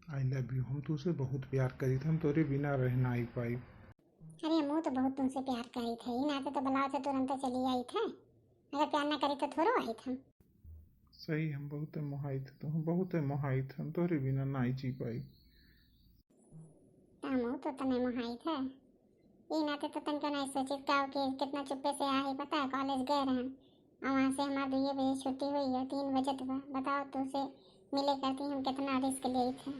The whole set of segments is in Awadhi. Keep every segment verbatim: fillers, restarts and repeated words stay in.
I love you। हम तुमसे बहुत प्यार करीत, हम तोरे बिना रह नाई पाई। अरे, हमहू तो बहुत तुमसे प्यार करीत है, ई नाते तो बुलाओ तो तुरंत चली आईत है। अगर प्यार ना करीत तो थोड़ो आईत हम। सही, हम बहुत मोहाइत है, तो हम बहुत मोहाइत है, हम तोरे बिना नाई जी पाई। तो हमहू तो तने मोहाइत है। ई नाते तो तनका नाई सोचित का कि कितना चुप्पे से आहे, पता है, कॉलेज गए रहन। और वहाँ से हमार दुइये बजे छुट्टी हुई है, तीन बजत बा। बताओ, तुमसे मिले करती हम कितना रिस्क लेइत है।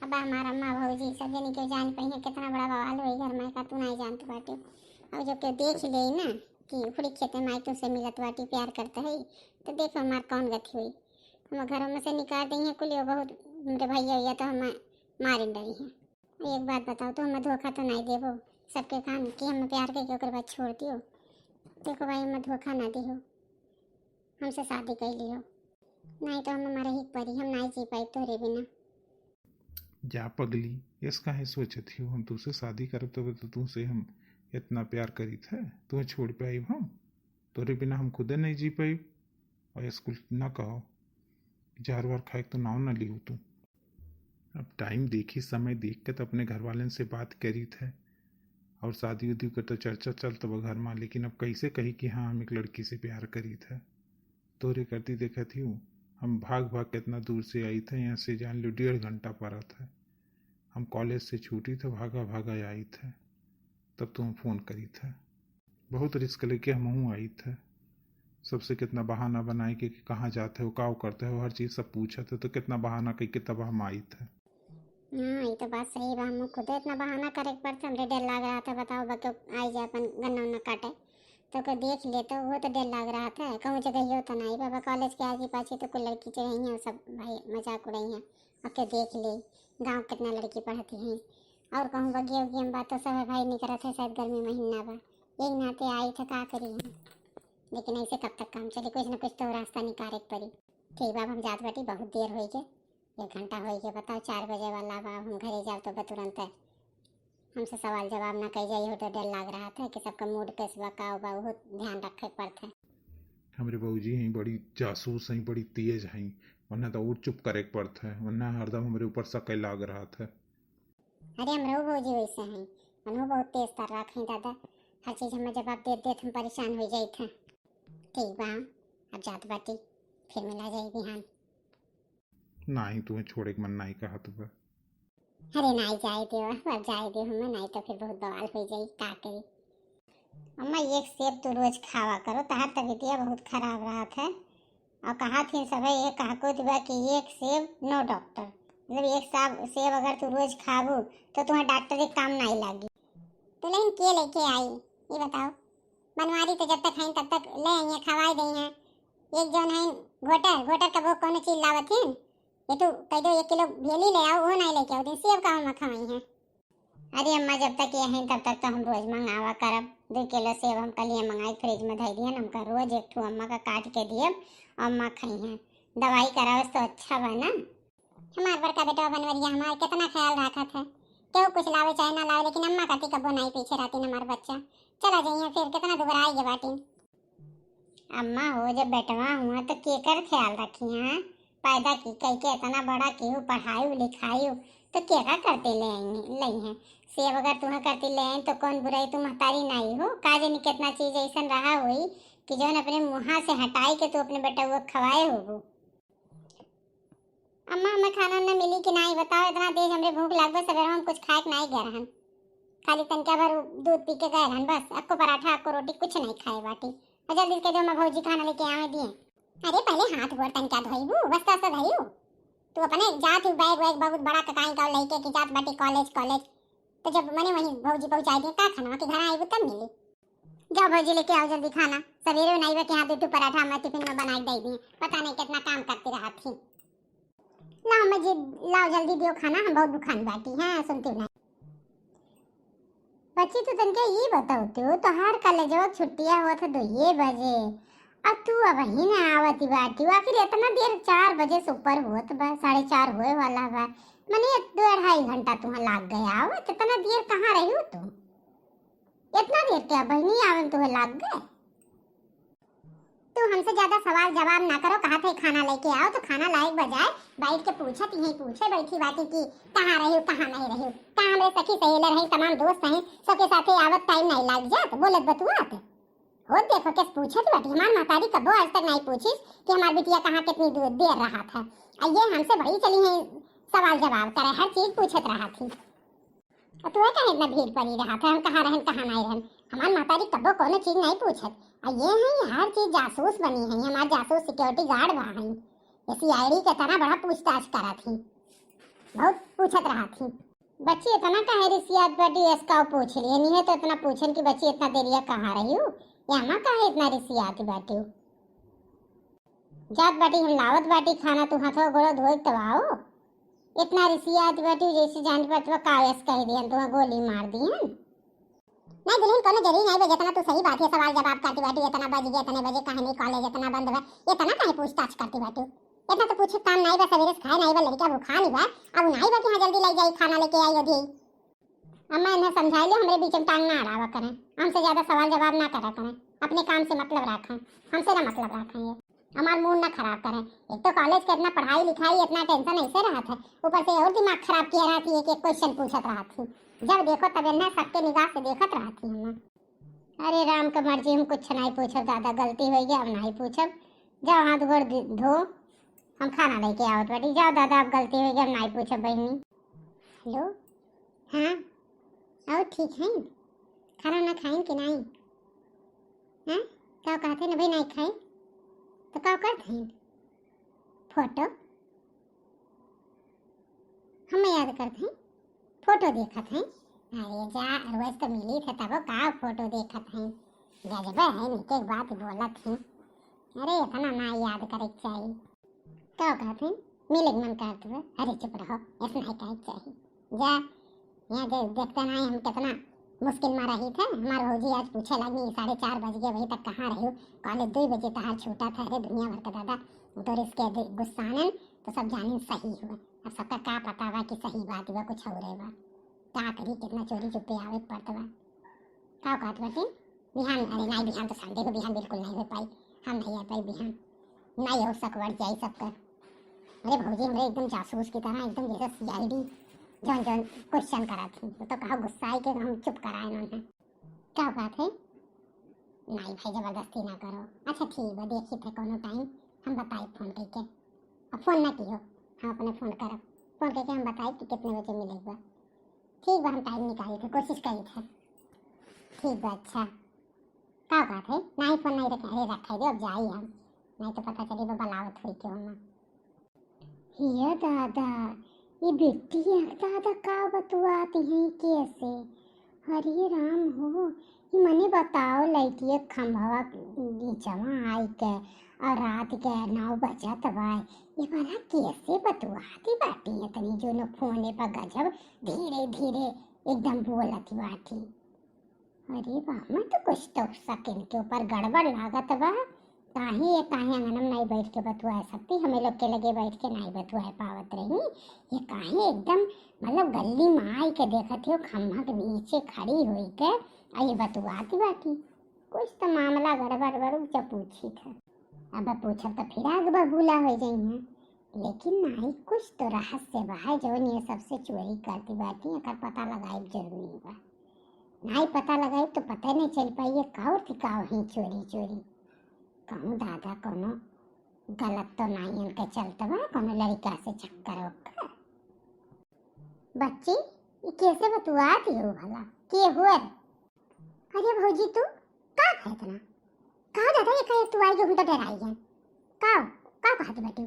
अब हमार अम्मा, भौजी, सब जनी के जान पइहे, कितना बड़ा बवाल होई घर में, का तू नाई जानत बाटे। अब जो केहू देख लेई ना कि उखड़ी खेते माई तुमसे मिलत बाटी, प्यार करत है, तो देखो हमार कौन गति हुई। हम घरों में से निकाल देइहे कुलियो बहुत, हमरे भैया, भैया तो हम मारिन डरिहे। एक बात बताओ, तू हमें धोखा तो नाई देबो? सबके कान कि हम प्यार करके ओकर बाद छोड़ दियो। देखो भाई, हमें धोखा ना दियो, हमसे शादी कर लियो, नाई तो हम मरही के परी, हम नाई जी पाई तोरे बिना। जा पगली, ऐस काहे सोचत हियो? हम तुमसे शादी करब तब तो तुमसे हम इतना प्यार करीत है, तुम्हें छोड़ पाइब हम? तोरे बिना हम खुदे नहीं जी पाइब। और स्कूल ना कहो, जहर वहर खाए के तो नाव ना लियो तू। अब टाइम देखी, समय देख के तो अपने घर वालन से बात करीत है, और शादी उदी के तो चर्चा चलत बा घर में, लेकिन अब कैसे कही कि हाँ, हम एक लड़की से प्यार करीत है। तोरे करती देखत ही हूँ, हम भाग भाग कितना दूर से आईत है, यहाँ से जान लो डेढ़ घंटा परत है। हम कॉलेज से छूटी थे, भागा भागा आईत है, तब तो हम फोन करीत है। बहुत रिस्क लेके हमहूँ आईत है, सबसे कितना बहाना बनाए के कि कहाँ जाते हो, का करते हो, हर चीज़ सब पूछत है, तो कितना बहाना कई के तब हम आईत है। हाँ, ये तो बात सही बा, हम खुदे इतना बहाना करे के पड़ते, हमरे डर लाग रहा था, बताओ, बा केहू आई जाए अपन गन्ना उन्ना काटे, तो कोई देख ले तो वो तो डर लाग रहा था। कहूँ जगहियो तो नहीं बाबा, कॉलेज के आगे पाछे तो कोई लड़की चढ़ई है, सब भाई मजाक उड़ई है, और केहू देख ले, गाँव कितना लड़की पढ़ती हैं, और कहूँ बगिया उगिया में बात तो सब है भाई निकरत है, शायद गर्मी महीना बा, यही नाते आई था, का करी हम। लेकिन ऐसे कब तक काम चली, कुछ न कुछ तो रास्ता निकारे के पड़ी। ठीक बा, अब हम जात बाटी, बहुत देर होई के, एक घंटा होई के, बताओ, चार बजे वाला बा, हम घरे जाब तो बा तुरंत हमसे सवाल जवाब ना कई जाई हो तो डर लाग रहा था कि सबका मूड कैसे बा, का बा, बहुत ध्यान रखे के पड़त है। हमरे बाबूजी हैं, बड़ी जासूस हैं, बड़ी तेज हैं, वरना तो और चुप करे के पड़त है, वरना हरदम हमरे ऊपर शक लाग रहा था। अरे, हमरो भौजी वैसे हैं, उन्हों बहुत तेज तर्राक हैं दादा, हर चीज हमें जवाब देत देत हम परेशान हो जाइत हैं। ठीक बा, अब जात बाटी, फिर मिला जाई बिहान। नाही, तुम्हें छोड़े के मन नाही कहत बा। अरे नाही, जाए दो, अब जाए दो हमें, नाही तो फिर बहुत बवाल हो जाई, का करी। अम्मा, एक सेब तू रोज खावा करो, तहार तबीयतिया बहुत खराब रहत है। और कहा थी सभे, ये कहको दिबा कि एक सेब नो डॉक्टर, मतलब एक साब-, सेब अगर तू रोज खाबू तो तुम्हें डॉक्टर के काम नहीं लागी। तो लेकिन के लेके आई, ये बताओ? बनवारी तो जब तक हैं तब तक ले आई हैं, खवाई दई हैं। एक जौन है घोटर, घोटर का वो कौनो चीज लावत हैं, ये तू कह दो एक किलो भेली ले आओ, वो नहीं लेके आओ, दिन सेब का हम खवाई हैं। अरे अम्मा, जब तक ये हैं तब तक तो हम रोज मंगावा करब। दो किलो सेब हम कल मंगाई, फ्रिज में धई दिहन, हमका रोज एक ठो अम्मा का काट के दियब, अम्मा खई हैं। दवाई करावे से तो अच्छा बा ना। हमार बड़का बेटवा बनवरिया हमार कितना ख्याल रखत है, केहू कुछ लावे चाहे ना लावे, लेकिन अम्मा कती कबो नाई पीछे रहती हमार बच्चा। चला जाइए फिर, कितना दुबराई के बाटी। अम्मा हो, जब बेटवा हुआ तो केकर ख्याल रखी हैं? पैदा की कई के इतना बड़ा केहू पढ़ायु लिखायु तो केका करते ले आई, लई हैं? सेब अगर तुम्हें करती ले आई तो कौन बुराई, तू महतारी नाई हो? का जानी कितना चीज ऐसन रहा होई कि जौन अपने मुँहा से हटाई के तू अपने बेटवा खवाए होबू। अम्मा, हमें खाना न मिली कि नाई बताओ, इतना तेज हमरे भूख लागबे, सवेरे हम कुछ खाए के नाई गए रहन, खाली तनका भर दूध पी के गए रहन बस, अक्को पराठा अक्को रोटी कुछ नहीं खाए बाटी। और जल्दी से कह दो, हमार भौजी खाना लेके आवे दिए। अरे पहले हाथ गोड़ तनका धोइबू, वस्ता से धोइबू। तू अपने जात ही बैग वैग बहुत बड़ा ककाई का लेके कि जात बाटी कॉलेज, कॉलेज। तो जब मने वहीं भौजी पहुँचाई दिए, का खाना के घर आईबू तब मिली। जाओ भौजी, लेके आओ जल्दी खाना। सवेरे नाई बा के हाथ दो पराठा मैं टिफिन में बना के दे दिए। पता नहीं कितना काम करती रहत थी। लाओ मैं जी, लाओ जल्दी दियो खाना, हम बहुत भूखान बाटी। हाँ, सुनती नहीं। बच्ची, तू तनके ई बताओ, तू तोहार कॉलेजवा छुट्टिया होत है दो ये बजे, और तू अब ही ना आवती बाटी। आखिर इतना देर, चार बजे से ऊपर होत बा, साढ़े चार होए वाला बा, मने दो अढ़ाई घंटा तुहाँ लाग गया आवत। इतना देर कहाँ रही हो तू? इतना देर क्या बहनी आवे में तुहे लाग गए? तू हमसे ज्यादा सवाल जवाब ना करो, कहा थे खाना लेके आओ तो खाना लाए के बजाय बैठ के पूछत ही पूछे बैठी बाटी कि कहाँ रही, कहाँ नहीं रही, कहाँ हमरे सखी सहेलर हैं, तमाम दोस्त हैं, सबके साथे आवत टाइम नहीं लाग जात बोलत बतुआत। हो देखो कैसे पूछत बाटी, हमार महतारी कबो आज तक नहीं पूछिस कि हमार बिटिया कहाँ कितनी दूर देर रहा था। आ ये हमसे बड़ी चली हैं सवाल जवाब करे, हर चीज पूछत रहा थी। और तू काहे इतना भीड़ पड़ी रहा था, हम कहाँ रहन कहाँ नहीं रहन? हमार महतारी कबो कोनो चीज नहीं पूछत। आ ये हैं, ये हर चीज जासूस बनी है, हमार जासूस सिक्योरिटी गार्ड बा हैं। ये सीआईडी के तरह बड़ा पूछताछ करा थी, बहुत पूछत रहा थी। बच्ची इतना काहे रिसियात बाटी, इसका पूछ लिए नहीं है तो इतना पूछन कि बच्ची इतना देरिया कहाँ रही हूँ, या माँ काहे इतना रिसियात बाटी? जात बाटी हम लावत बाटी खाना, तू हाथवा गोड़ो धोए के तब आओ। इतना रिसियात बाटी जैसे जान पड़त बा का ऐस कह दिहन, तुहा गोली मार दिहन। नहीं दुल्हन कोनो जरूरी नहीं बा, जितना तू सही बात है सवाल जवाब करती बाटी, इतना बज गया, इतने बजे काहे नहीं कॉलेज इतना बंद बा, इतना काहे पूछताछ करती बाटी? इतना तो पूछे काम नहीं बा, सवेरे से खाए नहीं बा, लड़का भूखा नहीं बा, अब नहीं बा कि हाँ जल्दी लाई जाई खाना लेके आई अभी। अम्मा इन्हें समझाई लो, हमरे बीच में टांग ना अड़ावा करें, हमसे ज्यादा सवाल जवाब ना करा करें, अपने काम से मतलब रखें, हमसे ना मतलब रखें ये। हमार मूड ना खराब करें। एक तो कॉलेज के इतना पढ़ाई लिखाई, इतना टेंशन ऐसे रहा था, ऊपर से और दिमाग खराब किया रहा थी, एक एक क्वेश्चन पूछत रहा थी। जब देखो तब इन्हें सबके निगाह से देखत रहा थी हम। अरे राम के मर्जी, हम कुछ नहीं पूछब दादा, गलती हो गया, अब नहीं पूछब। जाओ हाथ गोड़ धो, हम खाना लेके आवत बाटी। जाओ दादा, अब गलती हो गया, अब नहीं पूछब बहनी। हेलो, हाँ, और ठीक है? खाना ना खाइन कि नहीं? हाँ, का कहते ना भाई, नहीं खाइन तो का करत हैं? फोटो हम याद करत हैं, फोटो देखत हैं। अरे जा, रोज तो मिली थे तबो का फोटो देखत हैं? गजबे है, एक एक बात बोलत हैं। अरे इतना ना याद करे के चाहिए। का कहत हैं? मिले के मन करत बा। अरे चुप रहो, ऐसा नहीं कहे के चाहिए। जा, यहाँ दे, देखते नहीं हम कितना मुश्किल में रही थे। हमार भौजी आज पूछे लगी, "साढ़े चार बज गए, अभी तक कहाँ रही हो? कॉलेज दो बजे तहार छूटा था।" अरे दुनिया भर का दादा, तो रिस्के गुस्सानन तो सब जानिन सही हुआ। अब सबका का पता बा कि सही बात बा कुछ और बा। का करी, कितना चोरी चुप्पे आवे के पड़त बा। का कहत बाटे? बिहान, अरे नाई, बिहान तो संडे हो, बिहान बिल्कुल नहीं हो पाई। हम नहीं आ पाई बिहान। नाई और शक बढ़ जाई सबका। अरे भौजी, हमरे एकदम जासूस की तरह, एकदम जैसे सीआईडी जौन जौन क्वेश्चन करा थी, वो तो कहा गुस्सा आई के हम चुप कराए उन्होंने। का बात है? नाई भाई, जबरदस्ती ना करो। अच्छा ठीक बा, देखी थे कोनो टाइम हम बताई फोन करके। अब फोन ना कियो, हम अपने फोन करब। फोन करके हम बताई कि कितने बजे मिले बा। ठीक बा, हम टाइम निकाली थे, कोशिश करी थे। ठीक बा, अच्छा। का बात है? नाई फोन नहीं रखे? अरे रखे दे, अब जाई हम, नहीं तो पता चली बा बलावत हुई क्यों ना। ये दादा, ये बिटिया दादा का बतुआती हैं कैसे? अरे राम हो, ये मने बताओ, लइटिए खंभवा नीचवा आई के और रात के नौ बजत बा, ये वाला कैसे बतुआती बाटी? इतनी जो न फोने पर गजब धीरे धीरे एकदम बोलत बाटी। अरे बा, मैं तो कुछ तो शक इनके ऊपर गड़बड़ लागत बा। काहे ये, काहे आंगन में नहीं बैठ के बतुआ सकती, हमें लोग के लगे बैठ के नहीं बतुआ पावत रही। ये काहे एकदम, मतलब, गली में आई के देखत हो, खम्भा के नीचे खड़ी हुई के, आ ये बतुआती बाटी। कुछ तो मामला गड़बड़ बड़ू, जब पूछी था। अब पूछब तो फिर आग बबूला हो जाई है। लेकिन नाई, कुछ तो रहस्य बा है, जौन ये सबसे चोरी करती बाटी, एकर पता लगाई जरूरी बा। नाई पता लगाई तो पता नहीं चल पाई ये काउर थी काउ ही चोरी चोरी। कहूँ दादा कोनो गलत तो नाई इनके चलत बा, कोनो लड़का से चक्कर ओक्कर। बच्ची, ये कैसे बतुआती हो भला? के हुए? अरे भौजी तू का है इतना? का दादा ये कहे तू आई जो हम तो डराई गए। का, का कहत बाटी?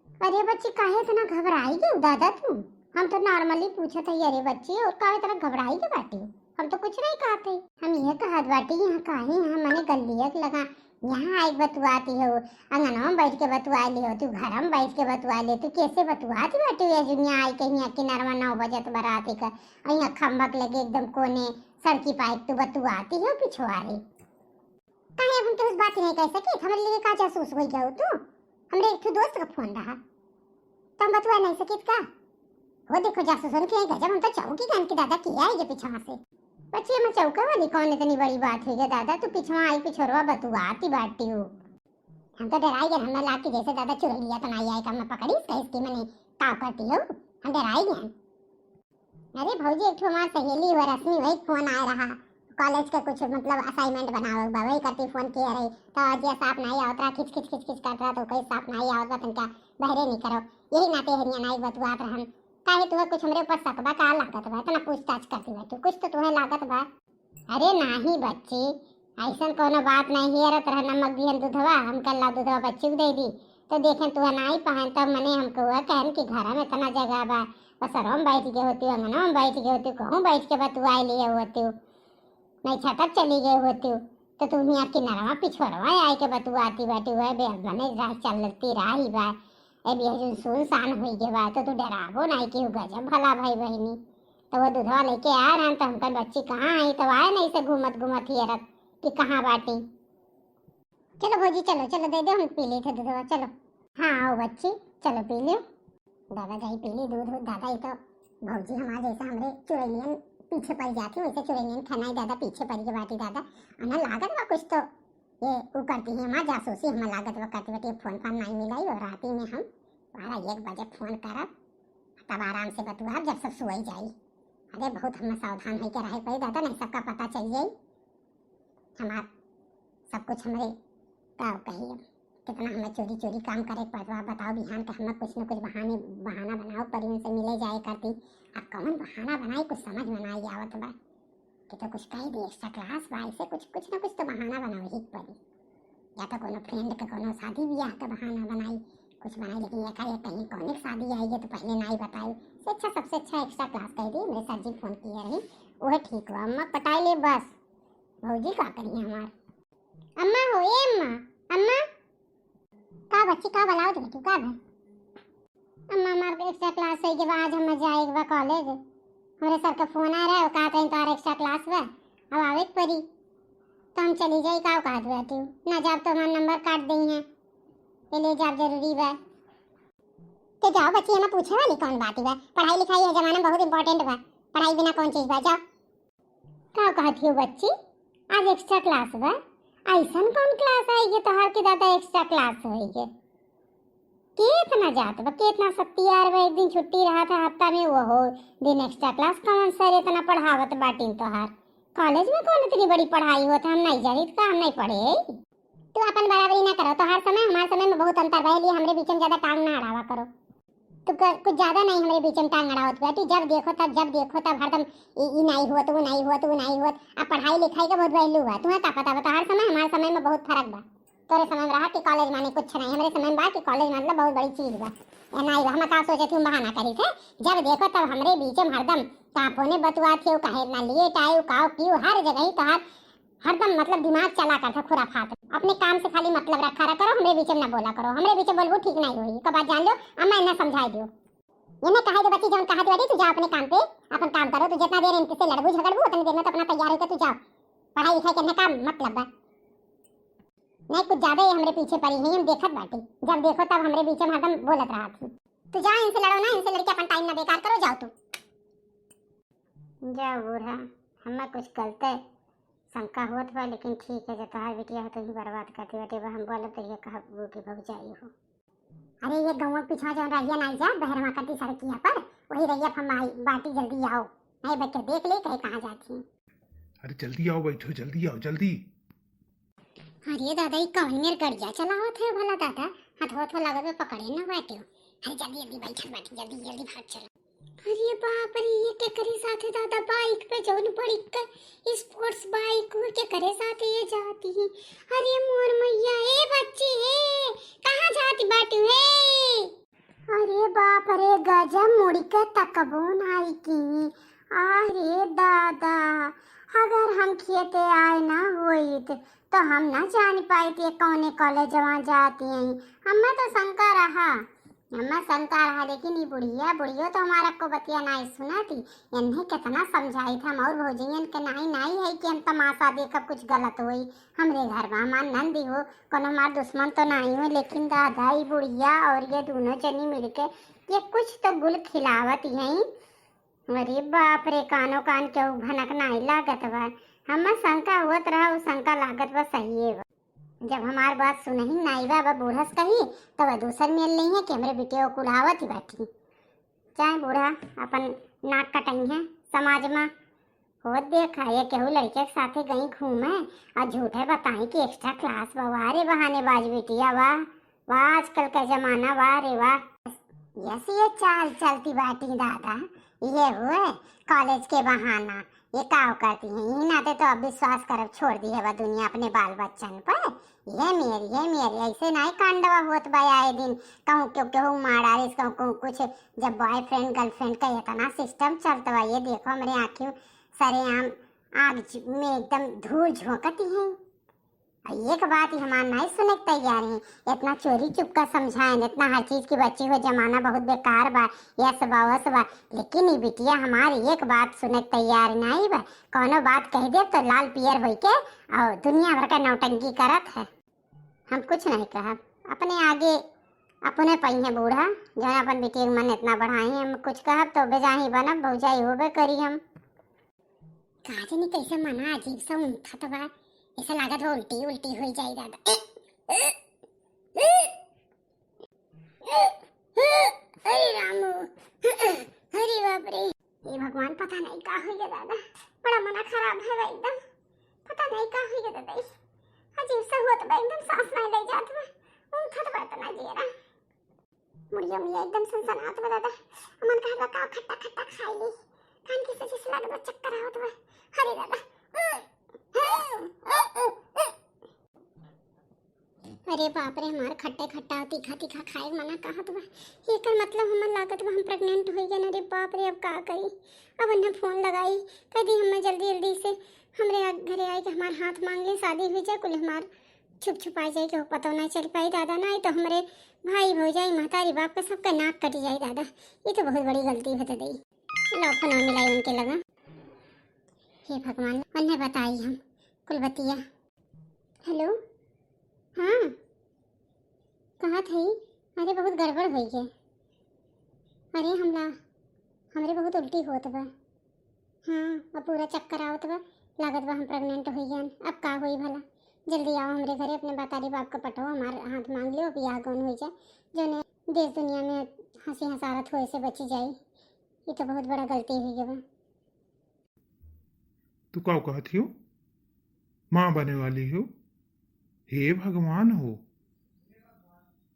अरे बच्ची, काहे इतना घबराई गई दादा तू? हम तो नॉर्मली पूछत हई, अरे बच्ची, और काहे इतना घबराई के बाटी? हम तो कुछ नहीं कहत हई। हम ये कहत बाटी, यहाँ काहे, यहाँ मने गलिया के लगा, यहाँ आई के बतुआती हो, अंगनवा में बैठ के बतुआ ली हो, तू घर में बैठ के बतुआ ले, तू कैसे बतुआती बाटी? ये दुनिया आई के यहाँ किनारवा नौ बजत बराती का, और यहाँ खम्भक लगे एकदम कोने सड़की पाइप तू बतुआती हो पिछवारी। काहे हम तो उस बात नहीं कह सके, हमारे लिए का जासूस हो गया हो तू? हमरे एक ठो दोस्त का फोन रहा, तो हम बतुआ नहीं सकित का? हो देखो जासूसन के गजब, हम तो चौकी कान के दादा किया है ये पीछा से। बच्ची, एमा चौंके वाली कौन इतनी बड़ी बात है गे दादा? तू पिछवा आई, पिछोरवा बतुआती बाटी हो। हम तो डेराई गए, हमें लाग कि जैसे दादा चुरैलिया तो नाई आए, का हमें पकड़ीस, कहिस कि मने का करती हो? हम डेराई गए। अरे भौजी, एक ठो हमार सहेली हुआ रश्मि, वही फोन आए रहा, कॉलेज के कुछ मतलब असाइनमेंट बनावे बा, वही करती फोन किए रही। तो आज ये साफ नाई आवत रहा, खिच खिच खिच खिच करत रहा, तो कही साफ नाई आवत बा, तनका बहरे नहीं करो। यही नाते हरिया नाई बतुआत रहन। काहे तुहे कुछ हमरे ऊपर शक बा का? लागत बा इतना पूछताछ करती बा तू, कुछ तो तुहे लागत बा। अरे नाही बच्ची, ऐसन कोनो बात नहीं है। रत रह नमक दिहन दूधवा, हम कल ला दूधवा बच्ची को दे दी, तो देखें तुहे नाई पहन, तब मने हमको हुआ कहन कि घर में इतना जगह बा, पसरवा में बैठ गए होती, अंगनवा में बैठ गए होती, कहूँ बैठ के बतुआई लिए होती, नहीं छतप चली गए होती, तो तुम यहाँ किनारवा पिछोरवा आए के बतुआती बाटी हुआ बे, मने राह चलती राही बा। ए बिया जौन सुनसान होई गए बा, तो तू डराबो नाई कि गजब भला भाई बहिनी। तो वो दूधवा लेके आ रहन, तो हमका बच्ची कहाँ आई, तो आए नहीं से घूमत घूमत हियरत कि कहाँ बाटी। चलो भौजी, चलो, चलो, दे दे, हम पी ली थे दूधवा, चलो। हाँ, आओ बच्ची, चलो पी लियो। दादा जाई पी ली दूध, दूध, दादा, ये तो भौजी हमार जैसे हमरे चुरैलियन पीछे पड़ जाती, वैसे चुरैलियन खनाई दादा पीछे पड़ के बाटी दादा। अना लागत बा कुछ तो ये उ करती है, हमार जासूसी हमें लागत बा करती बाटी, फोन पर नहीं मिलाई और राती में हम बारह एक बजे फोन करब, तब आराम से बतुआब जब सब सोई जाई। अरे बहुत हमें सावधान होके रहे पड़ी दादा, नहीं सबका पता चल जाई। हमार सब कुछ हमरे का कही, कितना हमें चोरी चोरी काम करे के पड़त बा। बताओ, बिहान के हमें कुछ न कुछ बहाने, बहाना बनाओ पड़ी, उनसे मिले जाए करती। अब कौन बहाना बनाई, कुछ समझ में ना आवत बा। कि तो कुछ कही दी, एक्स्ट्रा क्लास बा, ऐसे कुछ, कुछ न कुछ तो बहाना बनाओ ही पड़ी। या तो कोनो फ्रेंड के कोनो शादी ब्याह के बहाना बनाई, कुछ बनाई, लेकिन एकाएक कहीं कौन एक शादी आई है तो पहले ना ही बताई। से अच्छा, सबसे अच्छा एक्स्ट्रा क्लास कह दी, मेरे सर जी फोन किए रही, वह ठीक हुआ। अम्मा पटाई ले बस, भौजी का करी हमार। अम्मा हो, ए अम्मा, अम्मा। का बच्ची, का बुलाओ बेटी, का भा? अम्मा, हमार एक्स्ट्रा क्लास होई के बा, आज हमें जाए के बा कॉलेज। हमरे सर का फोन आ रहा है, वो कहत रही तोहार एक्स्ट्रा क्लास बा, अब आवे के पड़ी। तो हम चली जाई, का कहत बाटी? ना जाब तो हमार नंबर काट देई हैं, ये ले जाब जरूरी बा। तो जाओ बच्ची, एमा पूछे वाली कौन बात बा? पढ़ाई लिखाई है जमाना बहुत इंपॉर्टेंट बा, पढ़ाई बिना कौन चीज बा, जाओ। का कहत हो बच्ची, आज एक्स्ट्रा क्लास बा? ऐसन कौन क्लास आई गे तोहार के दादा एक्स्ट्रा क्लास होई गे? के इतना जात बा, के इतना सत्यार बा? एक दिन छुट्टी रहा था हफ्ता में, वो दिन एक्स्ट्रा क्लास, कौन सर इतना पढ़ावत बाटिन तोहार? कॉलेज में कौन इतनी बड़ी पढ़ाई होत है, हम नहीं जानित का, हम नहीं पढ़े। तू अपन बराबरी ना करो, तोहार समय हमार समय में बहुत अंतर बा, ये लिए हमरे बीच में ज्यादा टांग ना अड़ावा करो। तू क-, कुछ ज्यादा नहीं हमरे बीच में टांग अड़ावत बाटी। जब देखो तब, जब देखो तब हरदम ई, ई नाई हुआ तो वो नाई हुआ तो वो नाई हुआ। अब पढ़ाई लिखाई का बहुत value बा। तुम्हें का पता बा, तोहार समय हमार समय में बहुत फर्क बा। तोरे समय में रहा कि कॉलेज माने कुछ नहीं, हमरे समय में बा कि कॉलेज मतलब बहुत बड़ी चीज बा। ए नाई बा, हम का सोचे थी, हम बहाना करी थे। जब देखो तब हमरे बीच में हरदम का फोने बतुआ थे, काहे इतना लेट आए, काओ क्यों, हर जगह ही तोहार हरदम मतलब दिमाग चला करता खुराफात। अपने काम से खाली मतलब रखा रहा करो, हमरे बीच में ना बोला करो। हमरे बीच में बोलबू ठीक नहीं होई। एक बात जान लो, अम्मा इन्हें समझाई दियो। इन्हें कहा दे बच्ची, जौन कहा दे, तू जा अपने काम पे, अपन काम करो। तू जितना देर इनसे लड़बू झगड़बू, उतनी देर में तो अपना तैयार होकर तू जाओ। पढ़ाई लिखाई करने का मतलब बा। नहीं, कुछ ज्यादा ही हमरे पीछे पड़ी है, हम देखत बाटी। जब देखो तब हमरे बीच में हरदम बोलत रहा थी। तू जा, इनसे लड़ो ना, इनसे लड़के अपन टाइम ना बेकार करो, जाओ तू। जा बूढ़ा, हमें कुछ गलते शंका होत बा, लेकिन ठीक है, जब तोहार बिटिया हो तो ही बर्बाद करती बाटे, अब हम बोलब तो ये कहबू कि भौजाई हो। अरे ये गौवा के पिछवा जौन रहिया नाई जा, बहरवा करती सड़किया पर, वही रहिया पर हम आई बाटी, जल्दी आओ, नहीं बच्चे देख ले कहे कहाँ जाती। अरे जल्दी आओ, बैठो, जल्दी आओ, जल्दी। अरे दादा, ई कौन मेर गड़िया चलावत है भला दादा? हथवा हथवा लागत बा पकड़े न बाटे। अरे जल्दी जल्दी बैठत बाटी, जल्दी जल्दी भाग चलो। अरे बाप रे, ये केकरे साथे दादा, बाइक पे जौन बड़ी क-, स्पोर्ट्स बाइक हो, केकरे साथे ये जाती है? अरे मोर मैया, ए बच्ची, ए, कहाँ जाती बाटू, ए? अरे बाप रे, गजब मुड़ी के तकबो नाई की। अरे दादा, अगर हम खेते आए ना होइत, तो हम ना जान पाइत ये कौने कॉलेजवा जाती हैं। हमें तो शंका रहा, हमें शंका रहा, लेकिन ये बुढ़िया, बुढ़ियो तो हमारा को बतिया नाई सुनाती। इन्हें कितना समझाई था, हम और भौजियन के नाई, नाई है कि हम तमाशा देखब, कुछ गलत होई। हमरे घर में हमार नंदी हो, कोनो हमार दुश्मन तो नाई हो, लेकिन दादा, ई बुढ़िया और ये दोनों जनी मिलके ये कुछ तो गुल खिलावत हैं। अरे बाप रे, कानो कान केहू भनक नाई लागत बा। हम्मे शंका होत रहा, उ शंका लागत बा सहिए बा। जब हमार बात सुनही नाई बा, बा बूढ़स कही, तब दूसर मेल लेइहैं कि हमरे बिटिया को कुढ़ावत ही बाटी। चाहे बूढ़ा अपन नाक कटइहैं समाज मा। होत देखा, ये केहू लड़के के साथे गई घूमे और झूठे बताई कि extra class बा। वाह रे बहानेबाज बिटिया, वाह, वाह आजकल का जमाना, वाह रे वाह। यस, ये चाल चलती बाटी दादा, ये हुए कॉलेज के बहाना, ये काव करती हैं। यही नाते तो अब विश्वास करब छोड़ दिहे बा दुनिया अपने बाल बच्चन पर। ये मेर, ये मेर, ऐसे नाई कांडवा होत बा आए दिन, कहूँ केहू, केहू मार डारिस, कहूँ, कहूँ कुछ। जब boyfriend girlfriend का इतना system चलत बा, ये देखो हमरे आँखी सरेआम आग झ-, में एकदम धूल झोंकती हैं। और एक बात ही हमार नाई सुने के तैयार हैं, इतना चोरी चुपका समझाएन, इतना हर चीज की बच्ची हो, जमाना बहुत बेकार बा, यस बा, वस बा, लेकिन ई बिटिया हमार एक बात सुने के तैयार नाई बा। कौनो बात कह दे तो लाल पियर होई के और दुनिया भर का नौटंकी करत है। हम कुछ नहीं कहब, अपने आगे अपने पइहैं बूढ़ा, जौन अपन बिटिया के मन इतना बढ़ाई हैं। हम कुछ कहब तो बेजाही बनब, भौजाई होबे करी हम। का जानी कैसे मना अजीब सा उंथत बा, ऐसा लागत बा उल्टी उल्टी होई जाई दादा। अरे रामू, अरे बाप रे, हे भगवान, पता नहीं का होई गया दादा, बड़ा मना खराब है बा एकदम, पता नहीं का होई गया दादा, अजीब सा होत बा एकदम, सांस नहीं ले जात बा, उंथत बा इतना जियरा। मुड़िया मुड़िया एकदम सनसनात बा दादा। अमन कहत बा का खट्टा खट्टा खाई ली। कान के से जैसे लागत बा चक्कर आवत बा। अरे दादा। अरे बाप रे, हमार खट्टे खट्टा तीखा तीखा खाए के मना कहत बा। एकर मतलब हमन लागत बा हम pregnant हो गए। अरे बाप रे, अब का करी? अब उन्हें फोन लगाई, कह दी हमें जल्दी जल्दी से हमरे आ-, घरे आई के हमार हाथ मांग ले, शादी हुई जाए, कुल हमार छुप छुपाई जाए, केहू पतो ना चल पाई दादा, ना तो हमरे भाई भौजाई महतारी बाप का सबका नाक कट जाए दादा। ये तो बहुत बड़ी गलती बता दई। लो फोन मिलाई उनके लगा। हे भगवान, उन्हें बताई हम कुल बतिया। हेलो, हाँ, कहा थई? अरे बहुत गड़बड़ होई गए। अरे हमला, हमरे बहुत उल्टी होत बा। हाँ, अब पूरा चक्कर आवत बा, लागत बा हम pregnant हो गए। अब का होई भला? जल्दी आओ हमरे घरे, अपने बतारी बाप का पठाओ, हमार हाथ मांग लियो, बियाह गौन हो जाए, जौने देश दुनिया में हंसी हंसारत होए से बची जाई। ये तो बहुत बड़ा गलती हुई बा। तू का कहत हियो? माँ बने वाली हो? हे भगवान हो,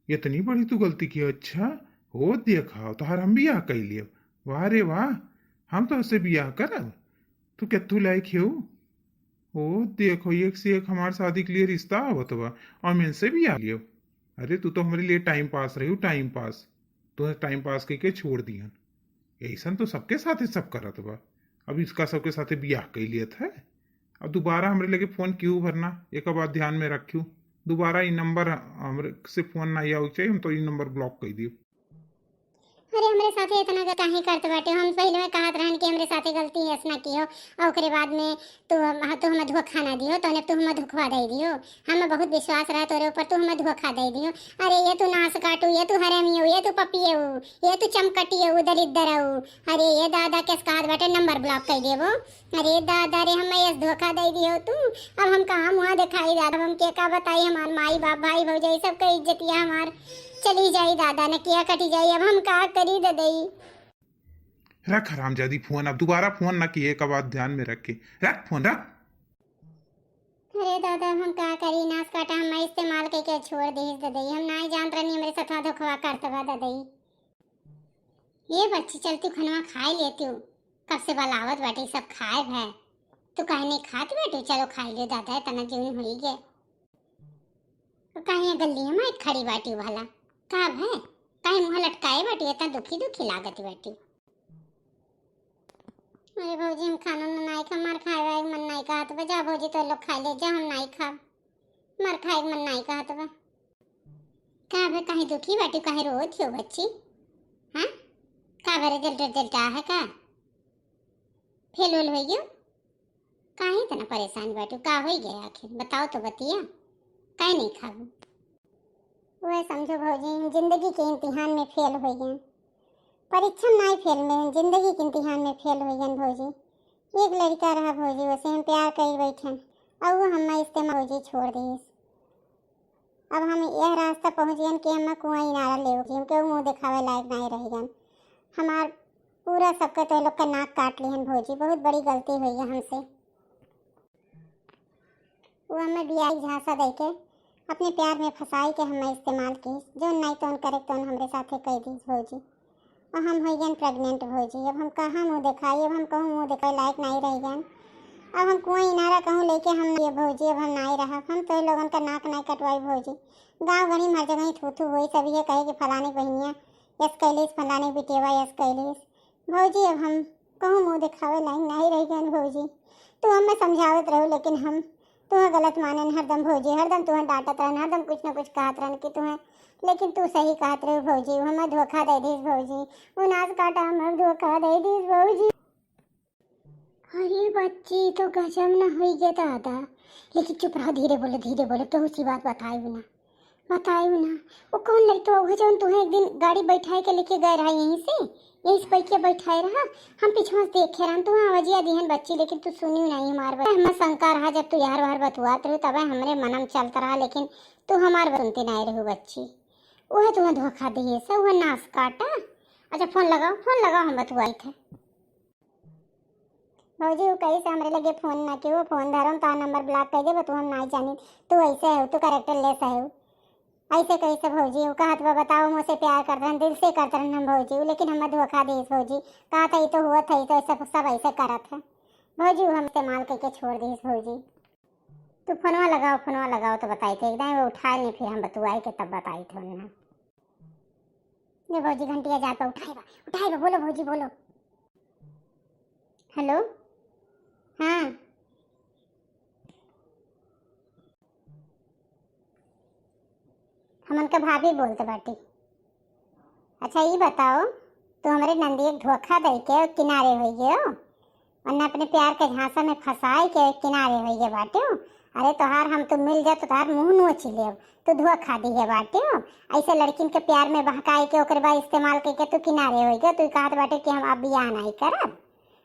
इतनी बड़ी तू गलती की। अच्छा हो, देखा तोहार हम बियाह कई लियब। वाह रे वाह, हम तो उससे बियाह करब। तू केतू लायक हो? ओ देखो, एक से एक हमार शादी के लिए रिश्ता आवत बा, हम इनसे बियाह लियब। अरे तू तो हमरे लिए time pass रही, time pass। तो time pass कइके छोड़ दिहन। ऐसन तो सबके साथे सब करत बा। अब इसका सबके साथे बियाह कई लियत है। अब दोबारा हमरे लगे फोन क्यों भरना, एक बात ध्यान में रखियो, दोबारा ई नंबर हमरे से फोन ना आवे चाहिए, हम तो ई नंबर block कर दियो। अरे हमरे साथे इतना का काहे करत बाटे? हम पहले में कहत रहन कि हमरे साथे गलती है, ऐसा ना कियो, और ओकरे बाद में तू हम, तू हमें धोखा ना दियो, तो तू हमें धोखा दे दियो। हमें बहुत विश्वास रहा तोरे ऊपर, तू हमें धोखा दे दियो। अरे ये तू नास काटू, ये तू हरामी हो, ये तू पपिए हो, ये तू चमकटिए हो, दलिद्दर हो। अरे ये दादा, केस कहत बाटे नंबर block कर देबो। अरे दादा रे, हमें यस धोखा दे दियो तू। अब हम कहाँ मुँह दिखाई दादा, अब हम के का बताई, हमार माई बाप भाई भौजाई सबके इज्जतिया हमार चली जाई दादा, नकिया कटी जाई। अब हम का करी ददई? रख हरामजादी फोन, अब दोबारा फोन ना किए का बात ध्यान में रख के रख फोन, रख। अरे दादा, हम का करी, नास काटा हम इस्तेमाल कइके छोड़ दिहिस ददई। हम नाई जानत रहनी हमरे साथ धोखवा करत बा ददई। ये बच्ची, चल तू खनवा खाए लेती हूँ, कब से बलावत बाटी सब खाए भय, तू काहे नहीं खात बाटू? चलो खाए ले दादा, इतना जीवन होई गए। तो काहे ये गलिया में खड़ी बाटी भला? का भय? काहे मुँह लटकाए बाटी? इतना दुखी दुखी लागत बाटी। अरे भौजी, हम खाना ना नाई खा, मार खाए वाए मन नाई कहत बा। जा भौजी, तो लोग खाए ले जा, हम नाई खाब, मार खाए मन नाई कहत बा। का भय, काहे दुखी बाटी, काहे रोत हो बच्ची? हाँ, का भय, result result आ है का? फेल वेल हो गयो? काहे इतना परेशान बाटू? का होई गया आखिर? बताओ तो बतिया। काहे नहीं खाबू? वह समझो भौजी, जिंदगी के इम्तिहान में फेल हो गए। परीक्षा में नाई फेल में, जिंदगी के इम्तिहान में फेल होइहन भौजी। एक लड़का रहा भौजी, वसे हम प्यार करी बैठन, और वो हमें इस्तेमाल भौजी छोड़ दिस। अब हम यह रास्ता पहुँच गयन कि हम कुआं इनारा ले गयन, केहू मुँह दिखावे लायक नाई रह गयन। हमार पूरा सबके तो लोग का नाक काट लिहन भौजी, बहुत बड़ी गलती हुई है हमसे। वो हमें बियाह झांसा दे के अपने प्यार में फंसाई के हमें इस्तेमाल की, जो नाई तोन करे तोन हमरे साथे कह दीस भौजी। और हम हो गए प्रेग्नेंट भौजी। अब हम कहाँ मुँह दिखाई, अब हम कहूँ मुँह दिखाए लायक नहीं रह गए। अब हम कुआं इनारा कहूँ लेके हम ये भौजी, अब हम नहीं रहब, हम तो लोगन का नाक नहीं कटवाई भौजी। गाँव गणी हर जगह थू थू होई, सब ये कहे कि फलानी बहनिया यस कैलिस, फलानी बिटिया यस कैलिस। भौजी अब हम कहूँ मुँह दिखावे लायक नहीं रह गए भौजी। तू हमें समझावत रहो लेकिन हम तुम्हें गलत मानन हरदम भौजी, हरदम तुम्हें डांटत रहन, हरदम कुछ न कुछ कहत रहन कि तुम्हें, लेकिन तू सही कहत रहो भौजी, हमें धोखा दे दीस भौजी, वो नास काटा हमें धोखा दे दीस भौजी। अरे बच्ची, तो गजब ना हुई गे दादा। लेकिन चुप रहो, धीरे बोलो, धीरे बोलो, केहू सी बात बताई ना, बताई ना। वो कौन लड़का हुआ जौन तुम्हें एक दिन गाड़ी बैठाए के लेके गए रहा यहीं से, यहीं से बैठ के बैठाए रहा। हम पीछे से देखे रहन, तुम्हें आवाजिया दिहन बच्ची, लेकिन तू सुनी नहीं हमार बात। हमें शंका रहा, जब तू यार वार बतुआत रहो तब हमरे मनम चलत रहा, लेकिन तू हमार बात सुनती नहीं रहू बच्ची। वह तुम्हें धोखा दिए से, वह नास काटा। अच्छा फोन लगाओ, फोन लगाओ, हम बतुआई थे। भौजी, वो कहीं से हमरे लगे फोन ना कियो, फोन धरम तो नंबर ब्लॉक कर देबो, तू हम नाई जानी, तू ऐसे हो, तू कैरेक्टर लेस हो। ऐसे कैसे भौजी, वो कहत बा बताओ, मुझसे प्यार करत रहन, दिल से करत रहन हम भौजी, लेकिन हमें धोखा देस भौजी, कहा था ये तो हुआ था, ये तो सब, सब ऐसे करत है भौजी, वो हम इस्तेमाल करके छोड़ दीस भौजी। तू फोनवा लगाओ, फोनवा लगाओ तो बताई थे, एकदम वो उठाए नहीं, फिर हम बतुआई के तब बताई थे उन्हें। ये भौजी घंटिया जात बा, उठाए बा, उठाए बा, बोलो भौजी बोलो। हेलो, हाँ, हमन का भाभी बोलत बाटी। अच्छा ई बताओ, तू हमरे नंदिया के धोखा दे के किनारे हो गयो, वरना अपने प्यार के झांसा में फंसाए के किनारे हो गए बाटे। अरे तोहार हम तू मिल जा तो तोहार मुंह नोच लेब, तू धोखा दिए बाटे। ऐसे लड़किन के प्यार में बहकाए के ओकर बाद इस्तेमाल करके तू किनारे हो गयो, तू कहत बाटे कि हम अब बियाह नहीं करब।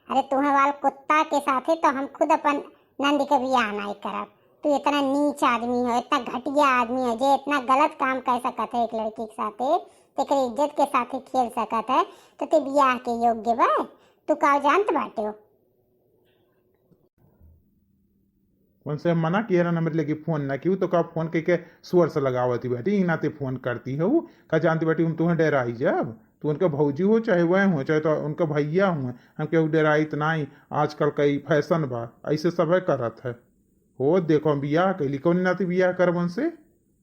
अरे तुहें वाल कुत्ता के साथे तो हम खुद अपन नंद के बियाह नाई करब। तू इतना नीच आदमी हो, इतना घटिया आदमी हो, जे इतना गलत काम कर सकत है एक लड़की के साथे, तेकर इज्जत के साथे खेल सकत है, तो ते बियाह के योग्य बा? तू का जानत बाटे हो? उनसे हम मना किए रहन, हमरे लगे फोन ना कियो, तो का फोन कइके सुअर से लगावत ही बाटी, इना ते फोन करती हो, का जानती बाटी हम तुहें डराई जब? तू उनका भौजी हो चाहे वह हो, चाहे तो उनका भैया हो, हम केहू डराइत नाई। आजकल का ई फैशन बा, ऐसे सभे करत है। हो देखो हम बियाह कैली, कौन नाते बियाह करब उनसे?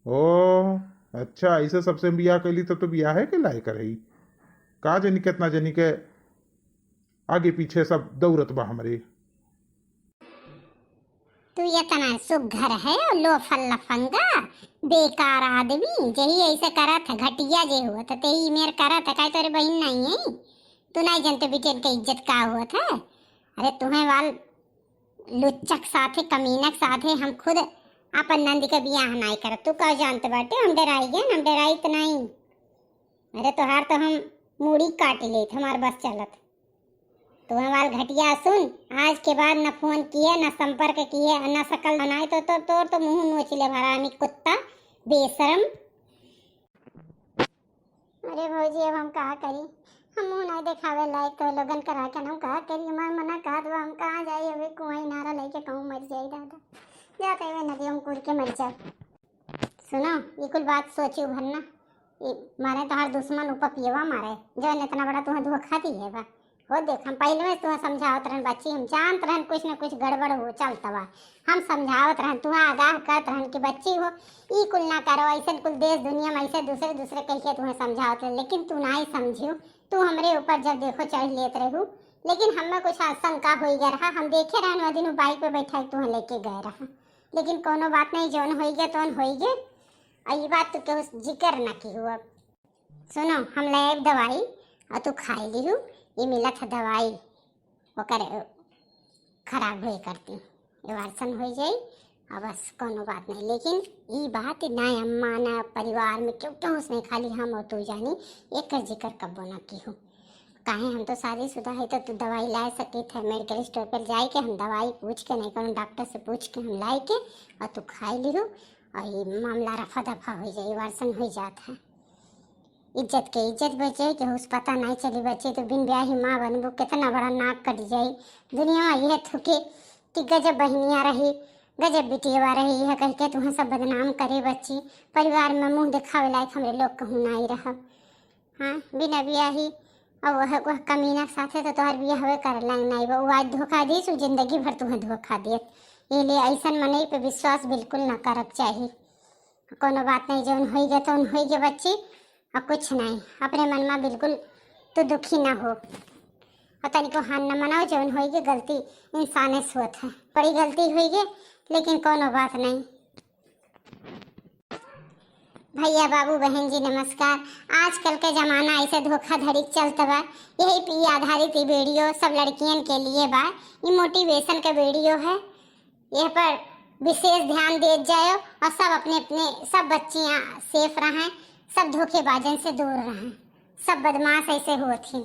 ओ अच्छा, ऐसे सबसे हम बियाह कैली तब तो बियाह है के लायक रही। का जानी कितना जनी के आगे पीछे सब दौड़त बा हमरे। तू इतना सुघर है, लोफर लफंगा, बेकार आदमी, जेही ऐसे करत है, घटिया जे हुआ, तो तेही मेर करत है, काहे तोरे बहिन नहीं है? तू नहीं जानते बिटियन के इज्जत का होत है? अरे तुहें वाल लुच्चक साथे, कमीनक साथे हम खुद अपन नंद के बियाह नहीं करत। तू का जानत बाटे, हम डराई गए, हम डराइत नहीं। अरे तोहार तो हम मूड़ी काट लेत, हमार बस चलत। तू हमार घटिया सुन, आज के बाद न फोन किए, न संपर्क किए, न शकल बनाए, तो तोर, तोर तो मुंह नोच ले हरामी कुत्ता, बेशरम। अरे भौजी, अब हम का करी? हम मुंह नहीं दिखावे लायक तो लोगन करा के हम का करी? हमार मना कहत बा, हम कहाँ जाई? अबे कुआं इनारा लेके कहूँ मर जाई दादा, जाते हुए नदी हम कूद के मर जाब। सुनो, ये कुल बात सोची भर ना, ये मारे तोहार दुश्मन ऊपर पियवा मारे, जो इतना बड़ा तुम्हें धोखा दी है बा। हो देख, हम पहले में तुम्हें समझावत रहन बच्ची, हम जानत रहन कुछ न कुछ गड़बड़ हो चलत बा। हम समझावत रहन, तुम्हें आगाह करत रहन कि बच्ची हो, ई कुल ना करो, ऐसन कुल देश दुनिया में ऐसे दूसरे दूसरे कह के तुम्हें समझावत रहन, लेकिन तू नहीं समझियो। तू हमरे ऊपर जब देखो चढ़ लेत रहू, लेकिन हमें कुछ आशंका हो गया रहा। हम देखे रहन वो दिन बाइक पे बैठा के तुम्हें लेके गए रहा, लेकिन कोनो बात नहीं, जौन हो गया तौन हो गया। और ये बात तो केहू जिक्र ना की हो। अब सुनो, हम ले आइब दवाई और तू खाई लिहू। ये मिलत है दवाई, ओकर खराब हुए करती, एबार्सन हो जाई। अब बस कोनो बात नहीं, लेकिन ई बात ना अम्मा ना परिवार में क्यों क्यों उसमें खाली हम और तू जानी, एक जिक्र कब्बो ना की हो। काहे हम तो शादीशुदा है, तो तू दवाई लाए सकित है, मेडिकल स्टोर पर जाए के हम दवाई पूछ के, नहीं कोनो डॉक्टर से पूछ के हम लाए के और तू खाए लिहू और ये मामला रफा दफा हो जाए, वर्सन हो जात है। इज्जत के इज्जत बचे, केहू से पता नहीं चली बच्ची, तो बिन ब्याही माँ बनबू, कितना बड़ा नाक कट जाई। दुनिया में यह थुके कि गजब बहनिया रही, गजब बिटियवा रही, यह कह के तुम्हें सब बदनाम करे बच्ची। परिवार में मुंह दिखावे लायक हमरे लोग कहूँ नहीं रहब। हाँ, बिना ब्याही अब वह, वह कमीना के साथे तो तोहर बियाहवे कर लायक नहीं बा। वो आज धोखा दीस, वो जिंदगी भर तुम्हें धोखा देत। ये लिए ऐसन मनई पे विश्वास बिल्कुल ना करब चाही। कोनो बात नहीं, जौन होई गए तौन होई गए बच्ची, और कुछ नहीं। अपने मन में बिल्कुल तू दुखी ना हो और तनिको हान न मनाओ, जौन होई गए गलती इंसाने से होत है, बड़ी गलती होई गए, लेकिन कोनो बात नहीं। भैया बाबू बहन जी नमस्कार। आजकल के जमाना ऐसे धोखाधड़ी के चलत बा, यही पे आधारित ई वीडियो सब लड़कियन के लिए बा। ई मोटिवेशन के वीडियो है, यह पर विशेष ध्यान देत जाओ और सब अपने अपने सब बच्चियाँ सेफ रहें, सब धोखेबाजन से दूर रहें, सब बदमाश ऐसे होत ही।